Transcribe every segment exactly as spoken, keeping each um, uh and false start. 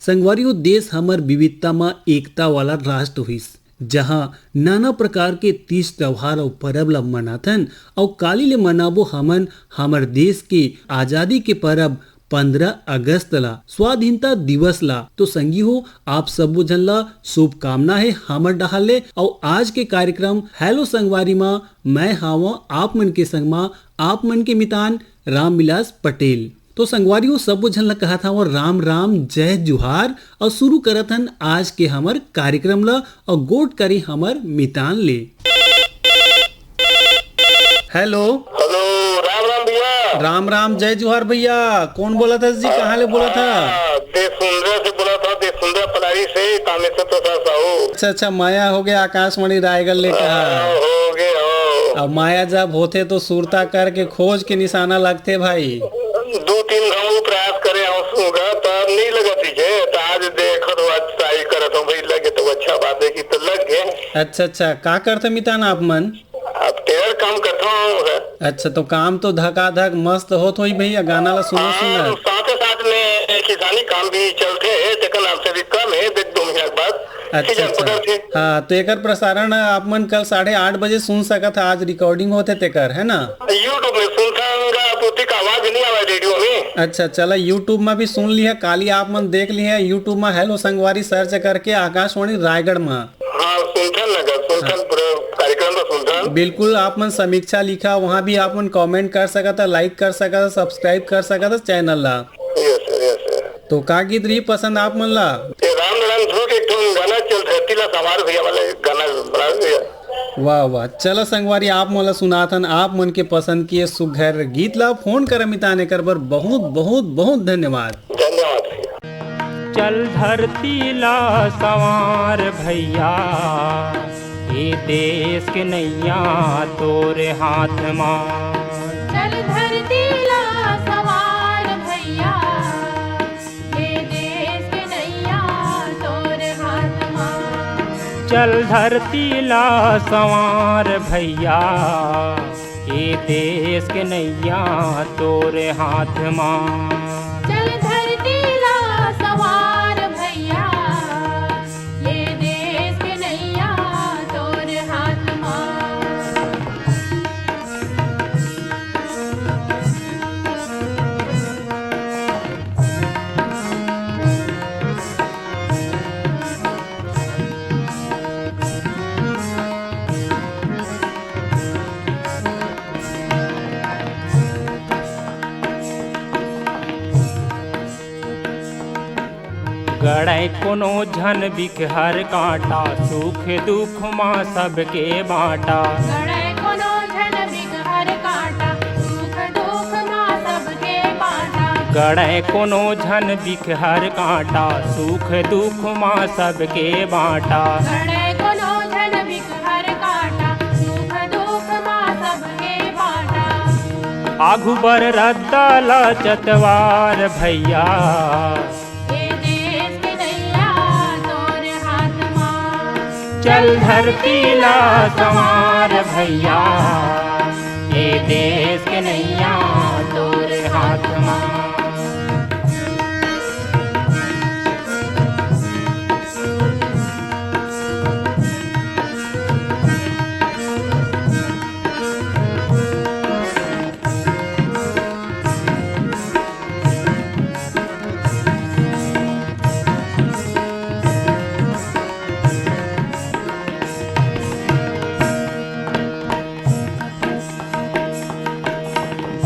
संगवारी हो, देश हमर विविधता म एकता वाला राष्ट्र होइस, जहां नाना प्रकार के तीज त्योहार अउ परब ल मनाथन, अउ काली ले मनाबो हमन हमर देश के आजादी के परब पंद्रह अगस्त ला, स्वाधीनता दिवस ला। तो संगी हो, आप सबो झन ला शुभकामना हे हमर डहार ले। अउ आज के कार्यक्रम हेलो संगवारी मा मैं हावं आप मन के संग मा आप मन के मितान रामविलास पटेल। तो संगवारी हो, सबो झन ला कहत हावं राम राम, जय जुहार। अउ शुरू करत हन आज के हमर कार्यक्रम ला अउ गोठ करी हमर मितान ले। हेलो। हेलो, राम राम भैया। राम राम, जय जुहार भैया। कौन बोलत हस जी, कहाँ ले बोलत हस? हाँ, देसुंदरा से बोलत हंव, देसुंदरा पलारी से, कामेश्वर प्रसाद साहू। अच्छा अच्छा, मया हो गया आकाशवाणी रायगढ़ ले कहा। हाँ, हो गया हो। अब मया जब होथे तो सुरता करके खोज के निशाना लगथे भाई। दू तीन घाव प्रयास करे हंव सुगा, तब नहीं लगत दिखे, तो आज देखत हंव, आज ट्राई करत हंव भाई, लगे तो अच्छा बात हे कि तो लग गए। अच्छा अच्छा, का करथे मितान आप मन? अब टेलर काम करता हूँ। अच्छा, तो काम तो धकाधक मस्त होत होही भैया, गाना ला सुनो हाँ, सुना। साथे साथ में किसानी काम भी चलथे, तेकर नाम से भी कम हे, देख दो महीना के बाद अच्छा सीजन अच्छा। पकड़थे। हाँ, तो एकर प्रसारण आप मन कल साढ़े आठ बजे सुन सकत हा, आज रिकॉर्डिंग होथे तेकर, है ना? YouTube में सुनथन गा, अब ओतिक आवाज नहीं आवे रेडियो में। अच्छा, चला YouTube में भी सुन लिहा, काली आप मन देख लिहा YouTube में हेलो संगवारी सर्च करके आकाशवाणी रायगढ़ में। हाँ, सुनथन ना गा, सुनथन हाँ। पूरा कार्यक्रम ला सुनथन। बिल्कुल, आप मन समीक्षा लिखा, वहाँ भी आप मन कमेंट कर सकत हा, लाइक कर सकत हा, सब्सक्राइब कर सकत हा चैनल ला। Yes sir, yes sir. तो का गीत रही पसंद आप मन ला? ये राम नारायण ध्रुव के एक ठो गाना चल धरती ला संवार भैया वाला एक गाना बना भैया। वाह वाह, चला संगवारी आप मन ला सुनाथन आप मन के पसंद के सुघर गीत ला। फोन कर मितान एकर बर बहुत बहुत बहुत धन्यवाद। धन्यवाद भैया। चल धरती ला संवार भैया, ये देश के नैया तोरे हाथ मा। चल धरती ला संवार भैया, ये देश के नैया तोरे हाथ मा। चल धरती ला संवार भैया, ये देश के नैया तोरे हाथ मा। चल धरती ला संवार भैया, ये देश के नैया तोरे हाथ मा। गड़े कोनो झन बिकहर कांटा, सुख दुख मा सबके बांटा। गड़े कोनो झन बिकहर कांटा, सुख दुख मा सबके बांटा। गड़े कोनो झन बिकहर कांटा, सुख दुख मा सबके बांटा। गड़े कोनो झन बिकहर कांटा, सुख दुख मा सबके बांटा। आघू बर रद्दा ला चतवार भैया। ये देश के नैया तोर हाथ मा। चल धरती ला संवार भैया, ये देश के नैया तोर हाथ मा।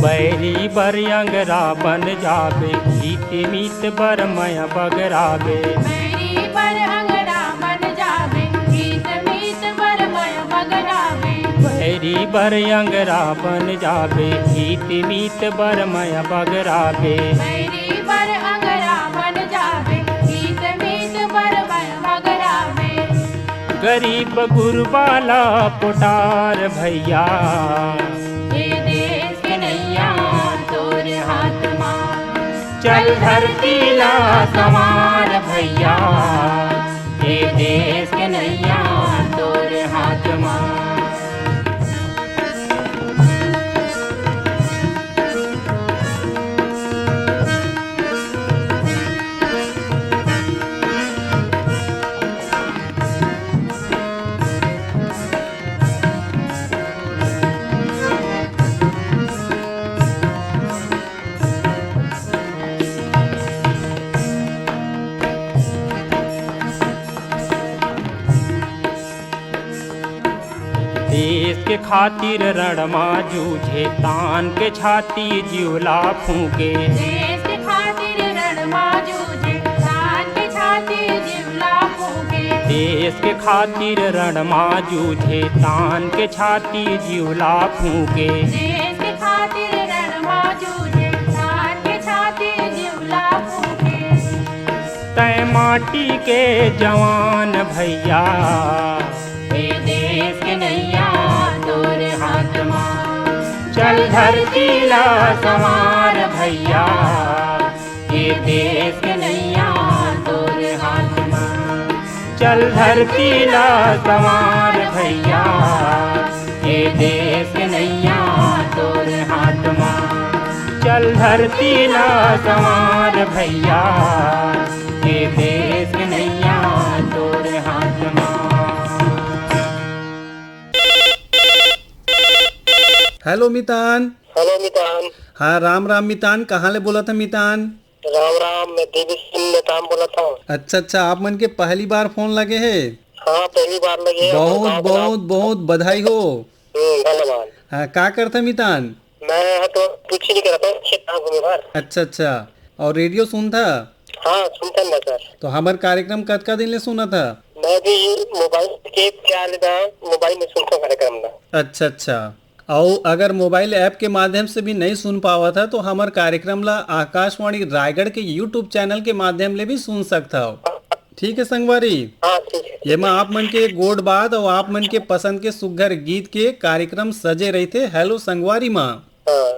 बैरी बर अंगरा बन जाबे, हित मीत बर मया बगराबे। बैरी बर अंगरा बन जाबे, हित मीत बर मया बगराबे। बैरी बर अंगरा बन जाबे, हित मीत बर मया बगराबे। बैरी बर अंगरा बन जाबे, हित मीत बर मया बगराबे। गरीब गुरबा ला पोटार भैया। ये देश के नैया तोर हाथ मा। चल धरती ला संवार भैया, ये देश के नैया तोर हाथ मा। खातिर रण मा जूझे, तान के छाती जीव ला फूंके। देश के खातिर रण मा जूझे, तान के छाती जीव ला फूंके। देश के खातिर रण मा जूझे, तान के छाती जीव ला फूंके। देश के खातिर रण मा जूझे, तान के छाती जीव ला फूंके। तै माटी के जवान भैया, ए देश के नैया तोर हाथ मा। चल धरती ला संवार भैया, ए देश के नैया तोर हाथ मा। चल धरती ला संवार भैया, ए देश के नैया तोर हाथ मा। चल धरती ला संवार भैया, ए देश के नैया तोर हाथ मा। हेलो मितान। हेलो मितान। हाँ, राम राम मितान, कहाँ ले बोलत ह मितान? राम राम, मैं देवी सिंह नेताम बोलत हूँ। अच्छा अच्छा, आप मन के पहली बार फोन लगे हे? हाँ, पहली बार लगे हे। बहुत बहुत बहुत बधाई हो। हम्म, धन्यवाद। हाँ, का करत ह मितान? मैं ह तो कुछ नहीं करत हूँ, खेत मा घूमे बर। अच्छा अच्छा, और रेडियो सुनत ह? हाँ, सुनत हूँ ना सर। तो हमर कार्यक्रम कतका दिन ले सुनत ह? मैं भी मोबाइल के क्या लेदा, मोबाइल में सुनत हूँ कार्यक्रम ला। अच्छा अच्छा, अउ अगर मोबाइल ऐप के माध्यम से भी नहीं सुन पावत ह तो हमर कार्यक्रम ला आकाशवाणी रायगढ़ के YouTube चैनल के माध्यम ले भी सुन सकत हव। ठीक है संगवारी। हाँ, ठीक है। ये मा आप मन के गोठ बात अउ आप मन के पसंद के सुघर गीत के कार्यक्रम सजे रहिथे हेलो संगवारी मा। हाँ,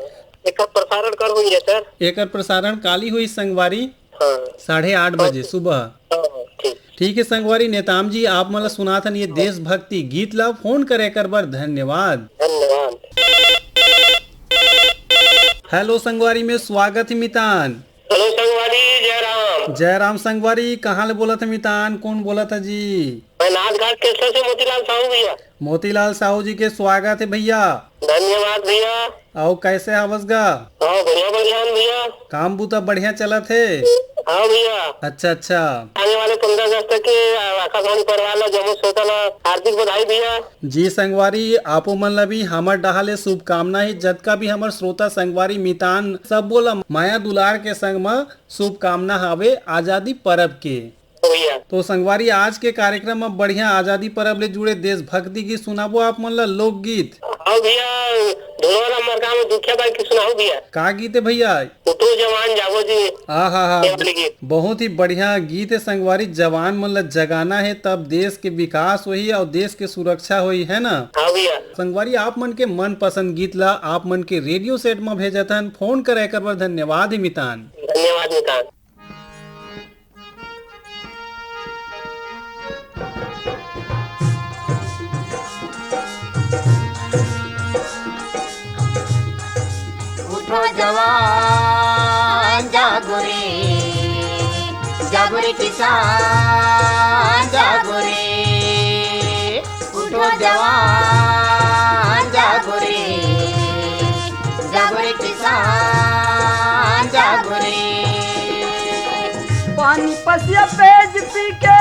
एकर प्रसारण कर होइए सर? एकर प्रसारण काली होही संगवारी। हाँ। साढ़े आठ बजे सुबह। हाँ, हाँ, ठीक। ठीक है संगवारी, नेताम जी आप मन ला सुनाथन ये देशभक्ति गीत ला। फोन करे कर बर धन्यवाद। धन्यवाद। हेलो संगवारी में स्वागत है मितान। हेलो संगवारी, जय राम। जय राम संगवारी, कहाँ ले बोलत है मितान, कौन बोलत है जी? मैं नाथघाट के से मोतीलाल साहू भैया। मोतीलाल साहू जी के स्वागत है भैया। धन्यवाद भैया। अउ कैसे हवस गा? हाँ, बढ़िया, बढ़िया हन भैया। काम बुता बढ़िया चलत हे? हाँ भैया। अच्छा, अच्छा। आने वाले पंद्रह अगस्त के आकाशवाणी परिवार ला, जम्मो श्रोता ला हार्दिक बधाई भैया। जी संगवारी, आपो मन ला भी हमर डहार ले शुभकामना हे। जतका भी हमर श्रोता संगवारी मितान, सबो ला मया दुलार के संग म शुभकामना हावे आजादी परब के। भैया। तो संगवारी, आज के कार्यक्रम में बढ़िया आजादी परब ले जुड़े देशभक्ति गीत सुनाबो आप मन ला, लोकगीत। हाँ भैया, धुनवा ला मरका में दुखिया बाई के सुनाहू भैया। का गीत है भैया? उठो जवान जागो जी। आ हा हा, ये वाले गीत। बहुत ही बढ़िया गीत है संगवारी। जवान मन ला जगाना है, तब देश के विकास होही और देश के सुरक्षा होही, है ना? हाँ भैया। संगवारी, आप मन के मनपसंद गीत ला आप मन के रेडियो सेट में भेजत हन। फोन करे कर बर धन्यवाद ही मितान। धन्यवाद मितान। उठो जवान जागो रे, जागो रे किसान जागो रे। उठो जवान जागो रे, जागो रे किसान जागो रे। पानी पसिया पेज पी के,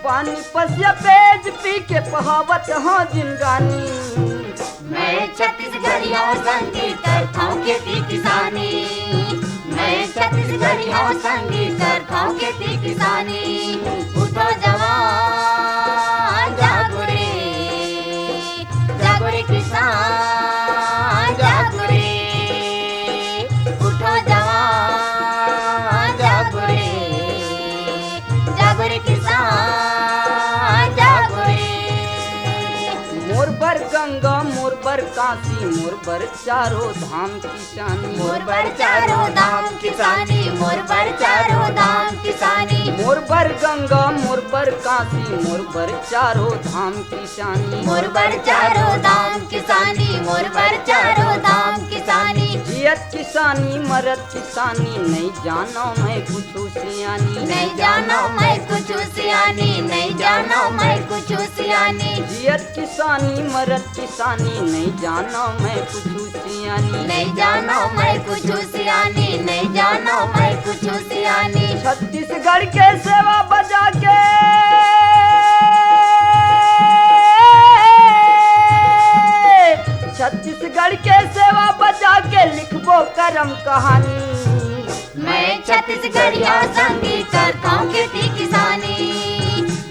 पानी पसिया पेज पी के पहावत हाँ जिंदगानी। मैं छत्तीसगढ़िया संगीत करथौं खेती किसानी। मैं छत्तीसगढ़िया संगीत करथौं खेती किसानी। उठो जवान जागो रे, जागो रे किसान जागो रे। उठो जवान जागो रे, जागो रे किसान जागो रे। मोर बर गंगा, मोर बर काशी, मोर बर चारों धाम किसानी। मोर बर चारों धाम किसानी, मोर बर चारों धाम किसानी। मोर बर गंगा, मोर बर काशी, मोर बर चारों धाम किसानी। मोर बर चारों धाम किसानी, मोर बर चारों धाम किसानी। जियत किसानी मरत किसानी, नइ जानव मैं कुछु सियानी। नइ जानव मैं कुछु सियानी, नइ जानव मैं कुछु सियानी। जियत किसानी मरत किसानी, नइ जानव मैं कुछु सियानी। नइ जानव मैं कुछु सियानी, नइ जानव मैं कुछु सियानी। छत्तीसगढ़ के सेवा बजा के, छत्तीसगढ़ के सेवा बजा के लिखबो करम कहानी। मैं छत्तीसगढ़िया संगी करथौं खेती किसानी।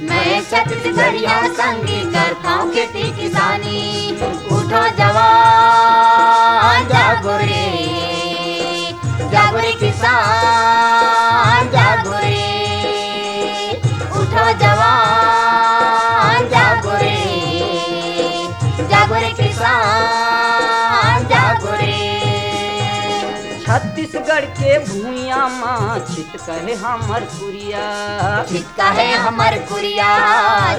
मैं छत्तीसगढ़िया संगी करथौं खेती किसानी। उठो जवान जागो रे, जागो रे किसान जागो रे। उठो जवान जागो रे, जागो रे किसान जागो रे। छत्तीसगढ़ के भुइयां मा छिटका हे हमर कुरिया। छिटका हे हमर कुरिया,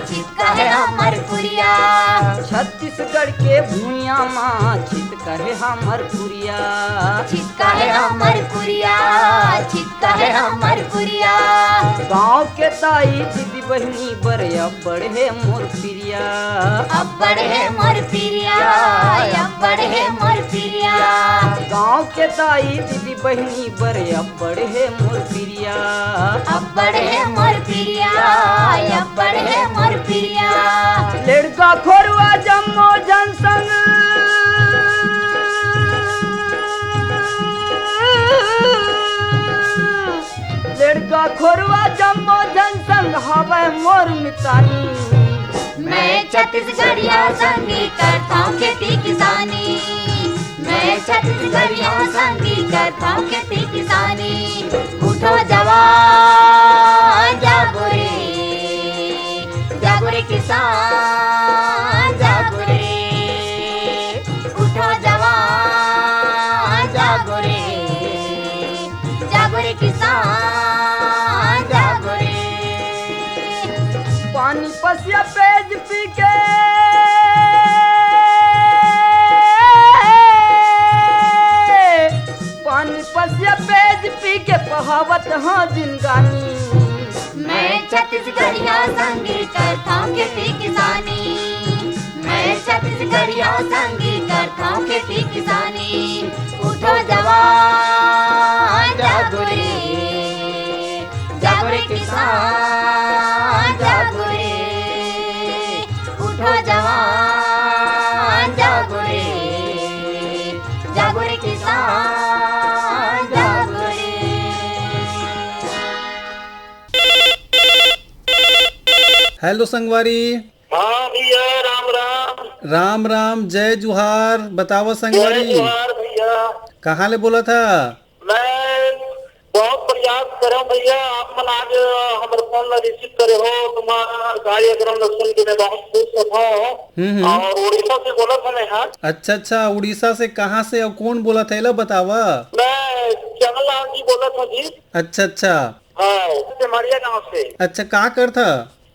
छिटका हे हमर कुरिया। छत्तीसगढ़ के भुइयां मा छिटका हे हमर कुरिया। छिटका हे हमर कुरिया, छिटका हे हमर कुरिया। गांव के दाई दीदी बहिनी बर अब्बड़ हे मोर पिरिया। अब्बड़ हे मोर पिरिया, अब्बड़ हे मोर पिरिया। गांव के दाई दीदी बहिनी बर अब्बड़ हे मोर पिरिया। अब्बड़ हे मोर पिरिया, अब्बड़ हे मोर पिरिया। लेड़का खोरवा जम्मो झन संग, लेड़का खोरवा जम्मो झन संग हवय मोर मितानी। मैं छत्तीसगढ़िया संगी करथौं खेती किसानी। मैं छत्तीसगढ़िया संगी करथौं खेती किसानी। उठो जवान जागो रे, जागो रे किसान जागो रे। उठो जवान जागो रे, जागो रे किसान जागो रे। पानी पसिया पेज पी के, पानी पसिया पेज पी के बहावत हाँ जिंदगानी। मैं छत्तीसगढ़िया संगी करथौं खेती किसानी। मैं छत्तीसगढ़िया संगी करथौं खेती किसानी। उठो जवान जागो रे, जागो रे किसान जागो रे। उठो जवान जागो रे, जागो रे किसान जागो रे। हेलो संगवारी। हाँ भैया, राम राम। राम राम, जय जुहार। बतावा संगवारी, जय जुहार भैया। कहाँ ले बोलत हा? मैं बहुत प्रयास करौं भैया, आप मन आज हमर फोन ला रिसीव करे हो, तुम्हारा कार्यक्रम ला सुन के मैं बहुत खुश होत हौं। हम्म, हम्म। और उड़ीसा से बोलत हौं मैं, हाँ। अच्छा, अच्छा, उड़ीसा से कहाँ से और कौन बोलत है, एला बतावा। मैं चंगलाल जी बोलत हौं जी। अच्छा, अच्छा। हाँ, सेमरिया गांव से। अच्छा, का करथा?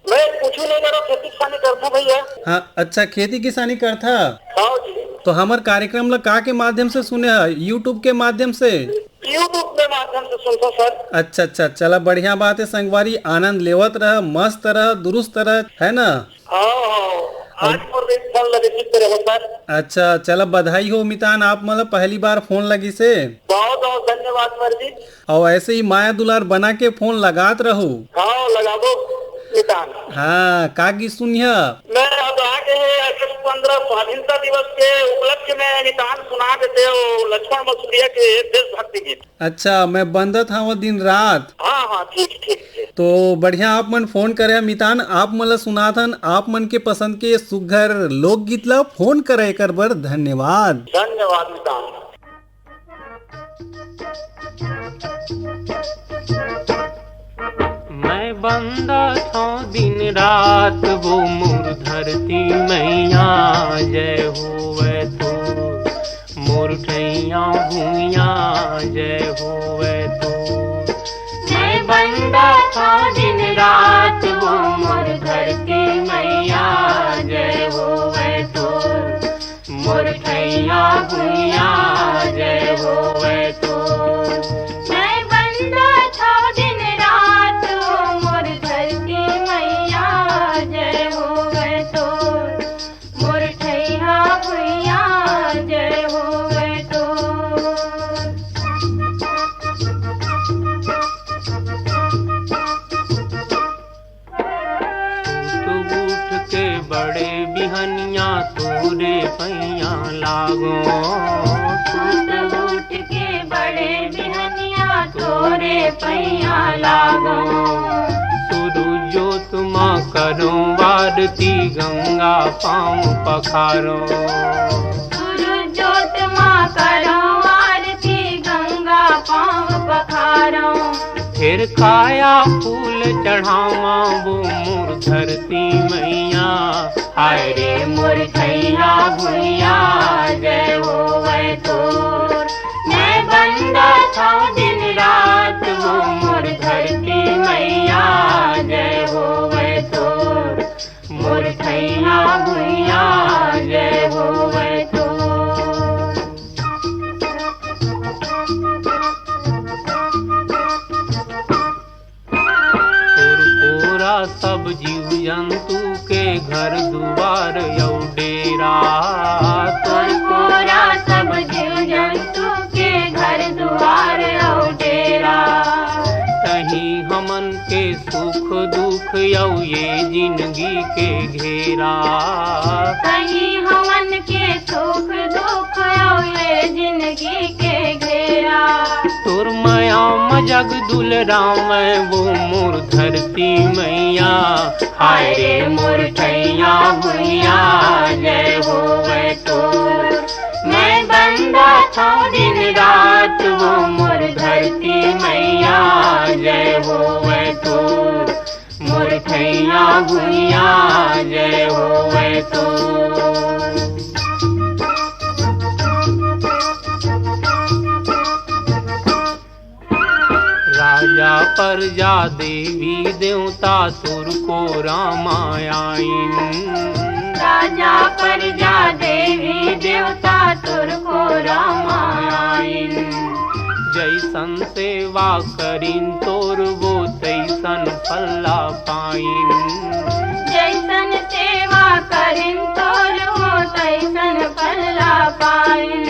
मैं कुछ नहीं करो, खेती किसानी करता भैया। हाँ, अच्छा, खेती किसानी करथा। हाँ जी। तो हमर कार्यक्रम ला का के माध्यम से सुने ह? YouTube के माध्यम से? YouTube के माध्यम से सुनता सर। अच्छा, अच्छा, चला बढ़िया बात है संगवारी, आनंद लेवत रह, मस्त रह, दुरुस्त रह, है ना? हाँ, हाँ। आज और मोर एक फोन लगे चित्त रहो सर। अच्छा, चला बधाई हो मितान, आप मन ला पहली बार फोन लगिसे। बहुत बहुत धन्यवाद सर जी। अउ ऐसे ही माया दुलार बना के फोन लगात रहू। हाँ, लगाबो मितान। हाँ, का गीत सुनिया? मैं अब आगे है अगस्त पन्द्रह स्वाधीनता दिवस के उपलक्ष्य में मितान सुना देते हो लक्ष्मण मसूरिया के देशभक्ति गीत। अच्छा, मैं बंदत हवं दिन रात। हाँ, हाँ, ठीक, ठीक, ठीक। तो बढ़िया, आप मन फोन करे मितान, आप मन ला सुनाथन, आप मन के पसंद के सुघर लोकगीत ला फोन करे एकर बर धन्यवाद। धन्यवाद मितान। मैं बंदत हौं दिन रात वो मोर धरती मैया, जय होवै तोर, मोर ठैया भुइयां जय होवै तोर। मैं बंदत हौं दिन रात वो मोर धरती मैया, जय होवै तोर, मोर ठैया भुइयां जय होवै तोर। मैं बंदा थव दिन रात, ओ मोर धरती मैया, जय होवै तोर। मोर ठैया भुइया, जय होवै तोर। सूत उठ के बड़े बिहनिया तोरे पैया लागो। सूत उठ के बड़े बिहनिया तोरे पैया लागो। सूरज जोत मा करो आरती गंगा पाँव पखारो। सूरज जोत मा करो आरती गंगा पाँव पखारो। फेर काया फूल चढ़ावा वो मोर धरती मैया। हाय रे मोर ठैया भुइया, जय होवै तोर। मैं बंदा थव दिन रात, वो मोर धरती मैया, जय होवै तोर। मोर ठैया भुइया, जय होवै तोर। तोर कोरा सब जीव जंतु के घर दुआर अउ डेरा। तोर कोरा सब जीव जंतु के घर दुआर अउ डेरा। तहीं हमन के सुख दुख अउ ये जिनगी के घेरा। तहीं हमन के सुख दुख अउ ये जिनगी के घेरा। तोर मया म जग दुलरावै वो मोर धरती मैया। हाय रे मोर ठैया भुइया, जय होवै तोर। मैं बंदा थव दिन रात, वो मोर धरती मैया, जय होवै तोर। मोर ठैया भुइया, जय होवै तोर। राजा परजा देवी देवता तोर कोरा मा आइन। राजा परजा देवी देवता तोर कोरा मा आइन। जैसन सेवा करिन तोर वो तैसन फल ला पाइन। जैसन सेवा करिन तोर वो तैसन फल ला पाइन।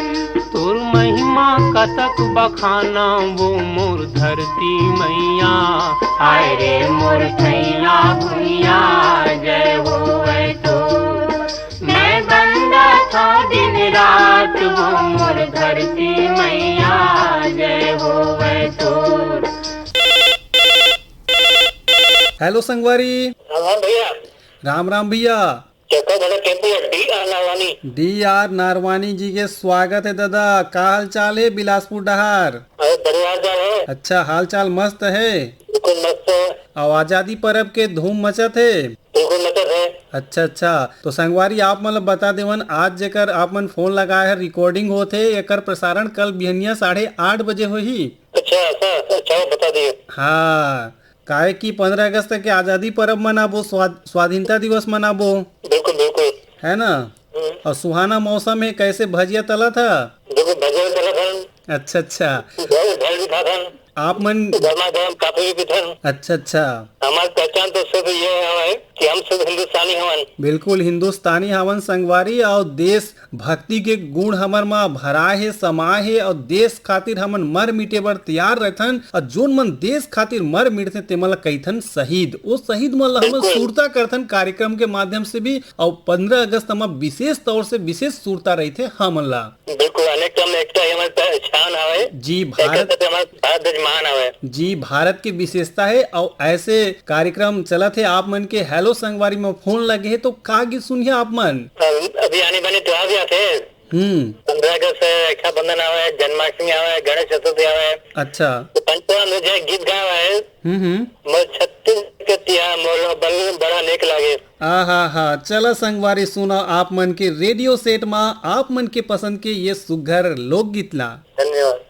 तोर महिमा कतक बखाना वो मोर धरती मैया। हाय रे मोर ठैया भुइया, जय होवै तोर। मैं बंदा थव दिन रात, वो मोर धरती मैया, जय होवै तोर। हेलो संगवारी। राम राम भैया। राम राम भैया। चौका घड़ा टेम्पू या D R Narwani. D R Narwani ji के स्वागत हे दादा। का हाल चाल हे बिलासपुर डहार? अरे बढ़िया हाल चाल हे। अच्छा, हाल चाल मस्त हे। बिल्कुल मस्त हे। अउ आजादी परब के धूम मचत हे। बिल्कुल मचत हे। अच्छा अच्छा, तो संगवारी आप मन ल बता देवन, आज जेकर आप मन फोन लगाए हे, रिकॉर्डिंग होत हे, एकर प्रसारण कल बिहनिया साढ़े आठ बजे होही। अच्छा ऐसा? अच्छा बता दिए। हाँ, काहे कि पंद्रह अगस्त के आजादी परब मनाबो, स्वाद-, स्वाधीनता दिवस मनाबो। बिल्कुल बिल्कुल। है ना? हम्म। अउ सुहाना मौसम हे, कैसे भजिया तलत ह? बिल्कुल भजिया तलत हन। अच्छा अच्छा। भेल, भेल भी खात हन। आप मन गरमा गरम कॉफी भी पीथन। अच्छा अच्छा। हमार पहचान तो सिर्फ ये हवय कि हम सिर्फ हिंदुस्तानी हवन। बिल्कुल हिंदुस्तानी हवन संगवारी, अउ देश भक्ति के गुण हमर मा भराए हे, समाए हे, अउ देश खातिर हमन मर मिटे बर तैयार रहथन। अउ जोन मन देश खातिर मर मिटथे, तेमन ला कहिथन शहीद। ओ शहीद मन ला हमन बिल्कुल। सुरता करथन कार्यक्रम के माध्यम से भी, अउ पंद्रह अगस्त मा विशेष तौर से विशेष सुरता रहिथे हमन ला। बिल्कुल, अनेकता में एकता ही हमारी पहचान हवे। जी, भारत एकता से हमारा भारत देश महान हवे। जी, भारत के विशेषता हे। अउ ऐसे कार्यक्रम चलत हे, आप मन के हेलो संगवारी में फोन लगे हे, तो का गीत सुनिए आप मन? अभी आने बने त्योहार भी आते हैं। हम्म। पंद्रह अगस्त है, रक्षाबंधन आवे, जन्माष्टमी आवे, गणेश चतुर्थी आवे। अच्छा। तो पंचम में जो गीत गाए हुए है, हम्म हम्म। मोर छत्तीसगढ़ के तिहार मोला बल बड़ा नेक लागे। आहा हा, चला संगवारी सुना आप मन के रेडियो सेट मा आप मन के पसंद के ये सुघर लोकगीत ला। धन्यवाद।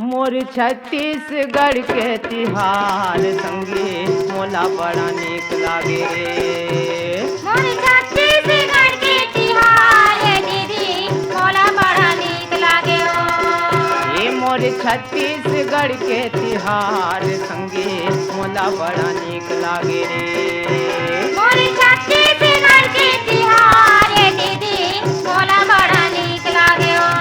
मोर छत्तीसगढ़ के तिहार संगी मोला बड़ा नीक लागे रे। मोर छत्तीसगढ़ के तिहार दीदी मोला बड़ा नीक लागे ओ। छत्तीसगढ़ के तिहार संगी मोला बड़ा नीक लागे रे। मोर छत्तीसगढ़ के तिहार ए दीदी, मोला बड़ा नीक लागे ओ।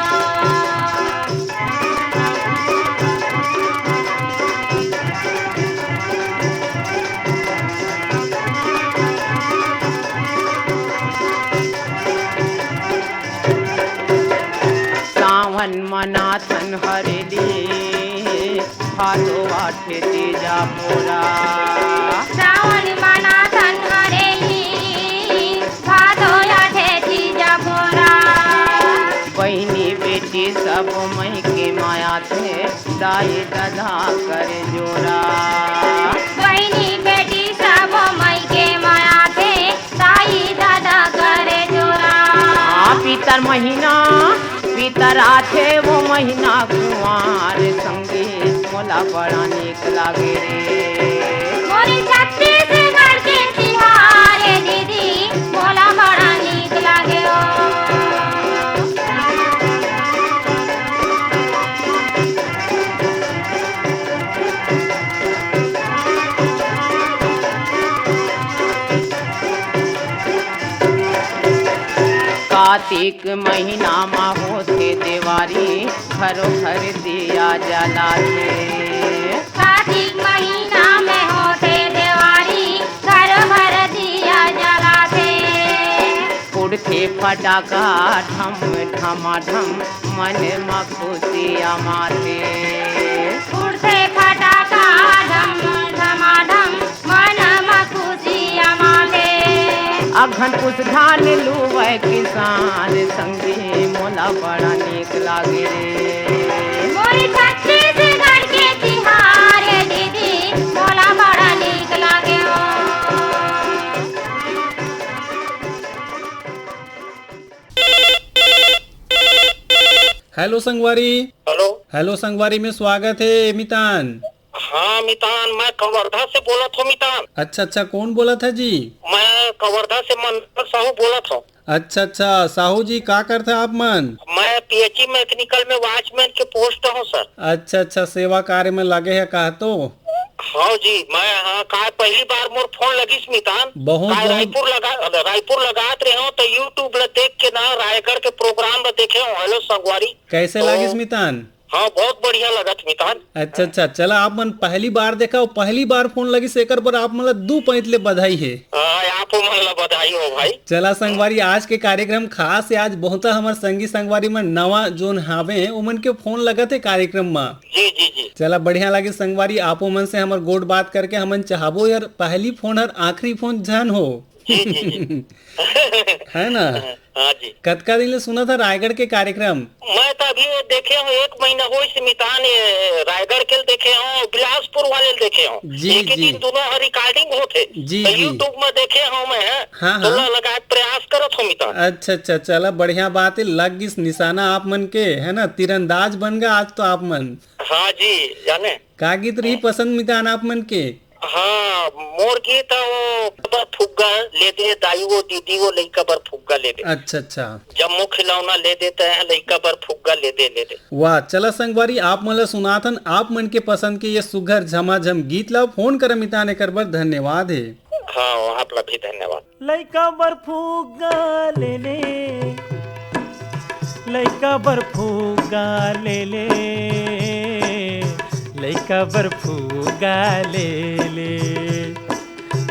सावन मनाथन हरेली, भादो आठे तीजा पोरा। सावन मनाथन हरेली, भादो आठे तीजा पोरा। बहिनी बेटी सब मइके माया थे, दाई ददा कर जोरा। बहिनी बेटी सब मइके माया थे, दाई ददा करे जोरा। हाँ, पितर महीना, पितर आथे वो महीना कुंवार संगी, मोला बड़ा नीक लागे रे। मोरे छत्तीसगढ़ के तिहार ए दीदी, मोला बड़ा नीक लागे ओ। कातिक महीना म होथे देवारी, घरो घर दिया जलाथे। कातिक महीना में होथे देवारी, घरो घर दिया जलाथे। फुटथे फटाका ढम ढमाढम, मन म खुशी अमाथे। फुटथे फटाका ढम ढमाढम, मन म खुशी अमाथे। अघन पुस धान लुवय किसान संगी, मोला बड़ा नीक लागे रे। मोर छत्तीसगढ़ के तिहार ए दीदी, मोला बड़ा नीक लागे ओ। हेलो संगवारी। हेलो। हेलो संगवारी में स्वागत हे मितान। हाँ मितान, मैं कवर्धा से बोलत हों मितान। अच्छा अच्छा, कौन बोलत हे जी? मैं कवर्धा से मनोहर साहू बोलत हों। अच्छा अच्छा, साहू जी का करथे आप मन? मैं पीएचई मैकेनिकल में वॉचमैन के पोस्ट हों सर। अच्छा अच्छा, सेवा कार्य में लगे हे का तो? हाँ जी, मैं, हाँ, काय पहली बार मोर फोन लगिस मितान। बहुत, काय बहुत। रायपुर लगा, रायपुर लगात रहे हों तो YouTube ला देख के ना रायगढ़ के प्रोग्राम ला देखे हों। हेलो संगवारी। कैसे तो लागिस मितान? हाँ, बहुत बढ़िया लगत मितान। अच्छा अच्छा, चला आप मन पहली बार देखा, पहली बार फोन लगिस, एकर बर आप मन ला दू पैंत ले बधाई हे। हाँ, आप मन ला बधाई हो भाई। चला संगवारी, आज के कार्यक्रम खास हे, आज बहुत हमर संगी संगवारी मन नवा जोन हावे, ओमन के फोन लगत हे कार्यक्रम म। जी जी जी। चला बढ़िया लागे संगवारी, आपो मन से हमर गोठ बात करके, हमन चाहबो यार पहली फोन हर आखिरी फोन झन हो। जी जी जी। है ना? हाँ जी। कतका दिन ले सुनत हस रायगढ़ के कार्यक्रम? मैं तो अभी ये देखे हों, एक महीना होइस मितान, ये रायगढ़ के देखे हों, बिलासपुर वाले देखे हों। जी, एक ही जी। दिन दोनों हर रिकॉर्डिंग होथे। जी, तो जी। YouTube में देखे हों मैं, हाँ, तो हाँ। ला लगाए प्रयास करत हों मितान। अच्छा, अच्छा, चला बढ़िया बात हे, लग गिस निशाना आप मन के, है ना? तीरंदाज बन गा आज तो आप मन। हाँ जी, जाने। का गीत रही हाँ। पसंद मितान आप मन के? हाँ, मोर गीत हे वो, बर फुग्गा ले दे दाई वो, दीदी वो, लइका बर फुग्गा ले दे। अच्छा, अच्छा। जम्मो खिलौना ले देते हैं, लइका बर फुग्गा ले दे, ले दे। वाह, चला संगवारी, आप मन ला सुनाथन, आप मन के पसंद के ये सुघर झमाझम गीत ला। फोन कर मितान एकर बर धन्यवाद हे। हाँ, आप ला भी धन्यवाद। लइका बर फुग्गा ले ले, लइका बर फुग्गा ले ले, लइका बर फुग्गा ले ले।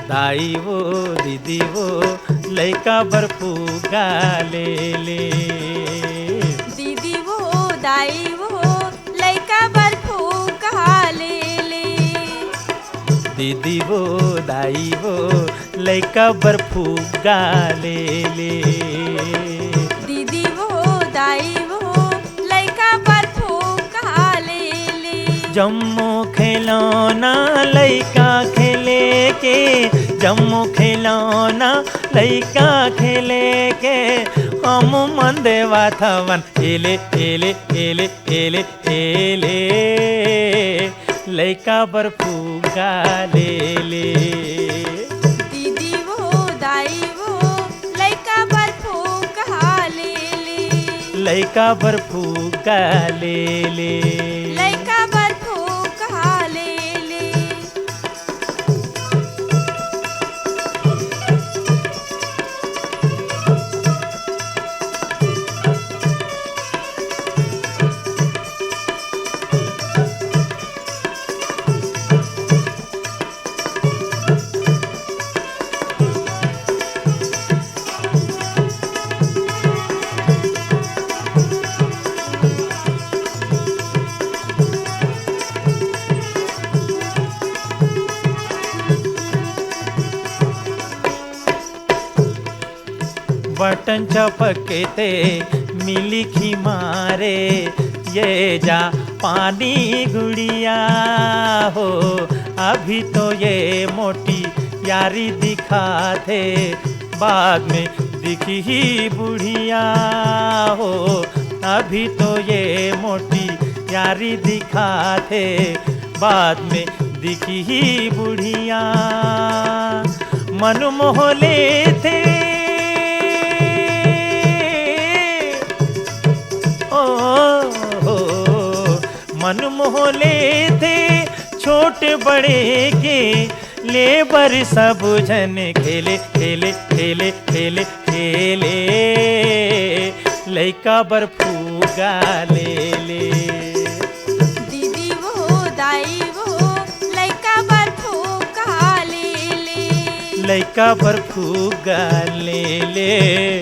दाई वो, दीदी वो, लइका बर फुग्गा ले ले। दीदी वो, दाई वो, लइका बर फुग्गा ले ले। दीदी वो, दाई वो, लइका बर फुग्गा ले ले। दीदी वो, दाई वो, लइका बर फुग्गा ले ले। जम्मो खिलौना लइका खेले के, जम्मो खिलौना लइका खेले के, हम मन देवाथवन, एले, एले, एले, एले, एले। लइका बर फुग्गा ले ले। दीदी वो, दाई वो, लइका बर फुग्गा ले ले। लइका बर फुग्गा ले ले। लइका बटन चपकते मिलिखी मारे, ये जा पानी गुड़िया हो। अभी तो ये मोटी यारी दिखाथे, बाद में दिखही बुढ़िया हो। अभी तो ये मोटी यारी दिखाथे, बाद में दिखही बुढ़िया। मन मोह लेथे, ओ हो, मन मोह लेथे छोट बड़े के, ले बर सब झन खेले, खेले, खेले, खेले, खेले। लइका बर फुग्गा ले ले। दीदी वो, दाई वो, लइका बर फुग्गा ले ले। लइका बर फुग्गा ले ले।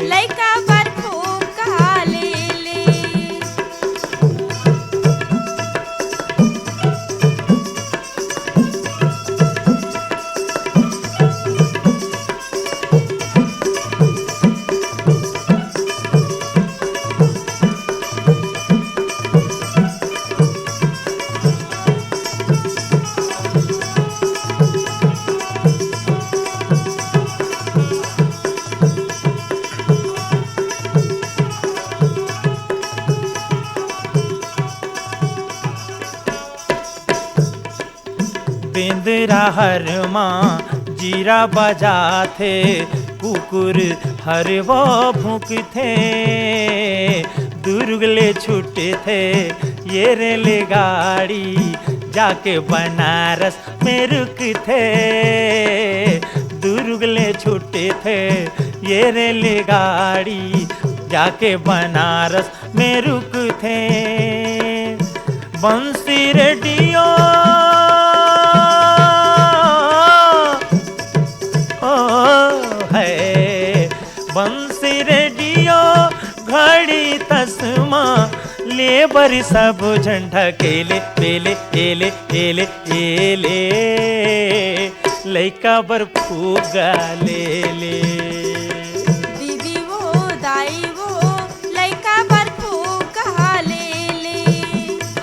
लइका बर फुग्गा ले ले। बेंदरा हर मा जीरा बजाथे, कुकुर हर वो भूंकथे। दुर्ग ले छूटथे ये रेलगाड़ी, जाके बनारस में रुकथे। दुर्ग ले छूटथे ये रेलगाड़ी, जाके बनारस में रुकथे। बंसी रेडियो, ओ है, बंसी रेडियो, घड़ी तसमा, ले बर सब झन ढकेले, पेले, एले, एले, एले। लइका बर फुग्गा ले ले। दीदी वो, दाई वो, लइका बर फुग्गा ले ले।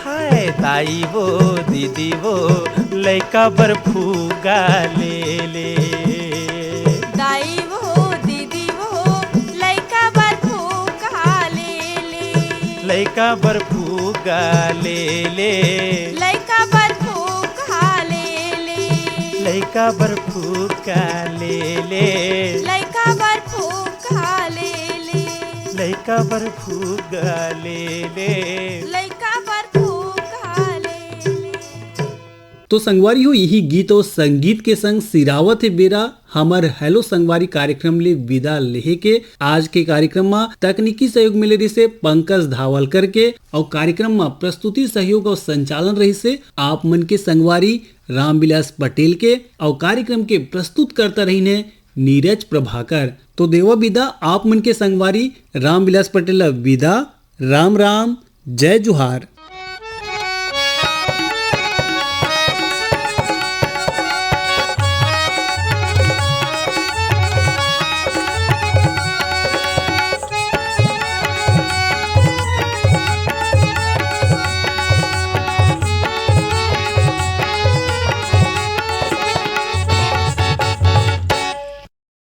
हाय दाई वो, दीदी वो, लइका बर फुग्गा ले ले। दाई वो, दीदी वो, लइका बर फुग्गा ले ले। लइका बर फुग्गा ले ले। लइका बर फुग्गा ले ले। लइका बर फुग्गा ले ले। लइका बर फुग्गा ले ले। लइका बर फुग्गा ले ले। लइका बर फुग्गा ले ले। तो संगवारी हो, यही गीत और संगीत के संग सिरावत हे बेरा हमर हेलो संगवारी कार्यक्रम ले विदा लेहे के। आज के कार्यक्रम म तकनीकी सहयोग मिले रिहिसे पंकज धावलकर के, और कार्यक्रम म प्रस्तुति सहयोग और संचालन रहिसे आप मन के संगवारी रामविलास पटेल के, और कार्यक्रम के प्रस्तुतकर्ता रहिन हे नीरज प्रभाकर। तो देवा विदा आप मन के संगवारी रामविलास पटेल ला विदा। राम राम, जय जोहार।